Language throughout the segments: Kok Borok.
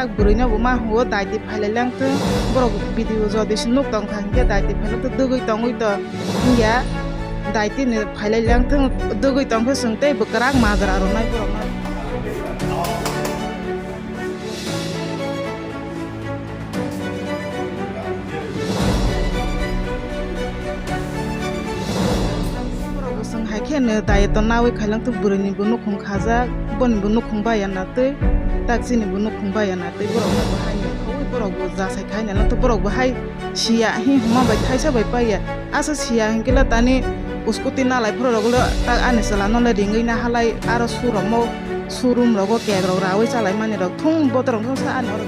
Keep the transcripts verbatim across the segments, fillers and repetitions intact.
Bwrwino bo ma huo daiti phailai lang thung, borok video jodi se nuk tong kha hinkhe daiti phailai thung, dugui tongui to hinkhe daiti ni phailai lang thung, dugui tong khe chwng tei bwkrang majra rwnai borok no. Borok bo chwng hai khe no diet o naui khailang thung, bwrwi ni bo nukhung khajak, boni bo nukhung baya na twi, tak chini bo nukhung baya na twi, borok no bo hai ni khaui borok bo jasai khai na lang thung, borok bo hai siya hi huma bai thaisa bai paiya, asa siya hinkhe le tani scooty nalai phuru rok le tak ani chwla no le ringui na halai aro showroom o, showroom rogo cake rok raui chalai mani rok thung botorok thung sa ani oro.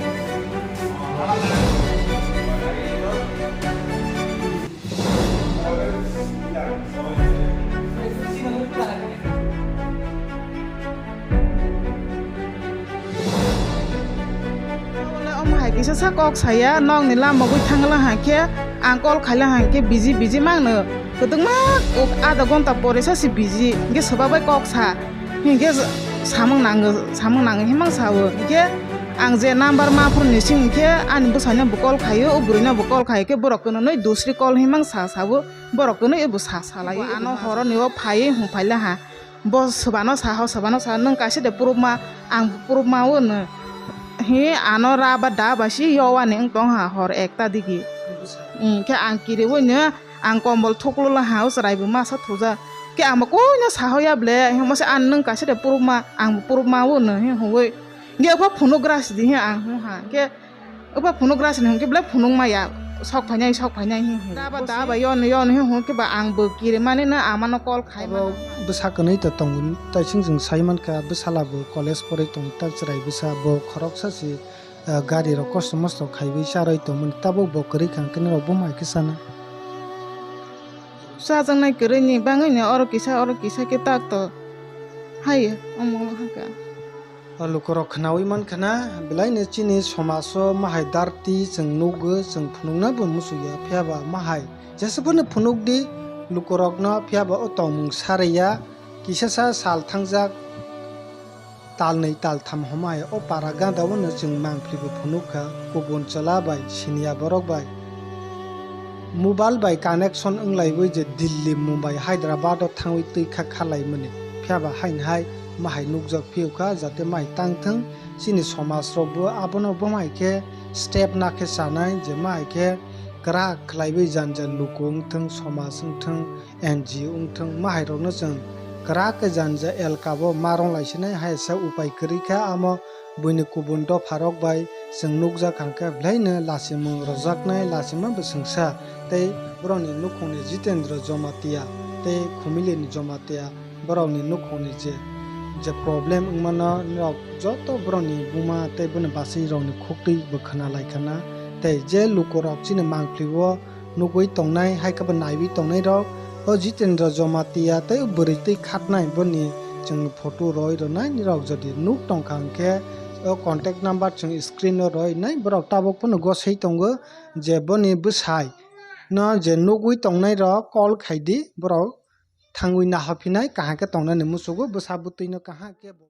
Omo hai kisa sa kok saya, nokni lama gwi thangla hai khe ang call khaila hai khe busy busy mangno kwdwkma adha ghonta pore sa si busy hinkhe swbak bai kok sa. Hinkhe samung nango, samung nango himang sao. Hinkhe ang je number ma phone ni sing hinkhe ani bwsai no bo call khaio, o bwrwi no bo call khaio khe borok kwnwi dusri call himang sa sao, borok kwnwi bo sa salai. Ano horo ni o phai hung phai la ha. Bo swbano sa ho, swbano sa nwng kaisa de purubma, ang purubma o no. Hi ano ra ba da ba si yo wani wng tong ha hor ekta digi. Hinkhe ang kiriwi no ang kombol thuklo la ha o chwrai bo masa thuja. Khe ang bo koi no sa hoya ble, hinkhe masa ang nwng kaisa de purubma, ang purubma o no hi huwi. Hinkhe abo phunuk gra sidi hi ang hung ha. Hinkhe abo phunuk gra sini hinkhe belai phunuk maya, sok phainai, sok phainai hi hung. Da ba, da ba, yon, yon hi hung khe ba ang bo kiri mani na ama no call khai mano. Bwsa kwnwi to tongo, tai sing sing sai man kha, bwsala bo college poroi tongo, ta chwrai bwsa bo khoroksa si, ah, gari rok kosto mosto khaiwi charwi tongmani, tabuk bo kwrwi kha, hwnkhe norok bo mai khe sana. Chajaknai kwrwi ni bangwi ni oro kisa, oro kisa khe tak to hai omo haka. O lukurok khnaui mankha na, belaino chini somajo mahai darti chwng nukgo, chwng phunukna bo muchungya, phiya ba mahai jesa phano phunukdi lukurokno, phiya ba o tongmung saraiya, kisasa sal thangjak, talnwi taltham homai o para ganda o no chwng mangpli bo phunukha, kubun chwla bai, siniya borok bai. Mobile bai connection wnglaiwi je Delhi, Mumbai, Hyderabad o thangwi twi kha khalaimani. Phiya ba haini hai mahai nukjak phiyokha, jate mai tangthwng. Chini somaj rok bo abono bo hai khe step na khe chanai, je ma hai khe kwrak khlaiwi jani jani luku wngthwng, somaj wngthwng, N G O wngthwng, ma hai rokno chwng kwrak khe jani jani elka bo ma rong lai sinai, hai sa upai kwrwi kha amo. Buini kubun dopha rok bai chwng nukjak hwnkhe, belaino lachimung rojaknai lachima bwswngsa tei borokni nukhungni Jitendra Jamatia tei Khumilini Jamatia borokni nukhungni je, je problem wngmano norok joto borokni buma tei boni bachwi rokni khuktwi bo khna lai khana tei je lukurok chini mangpli o nugwi tongnai, hai khe bo naiwi tongnai rok. O Jitendra Jamatia tei o bwrwi twi khatnai boni chwng photo roi rwnai rok jodi nuk tongkha hwnkhe o contact number chwng screen o roi nai, borok tabuk phano gosei tongo je boni bwsai no je nugwi tongnai rok call khai di, borok thangwi nahaphinai kaham khe tongnani muchugo bwsa bwtwi no kaham khe bo.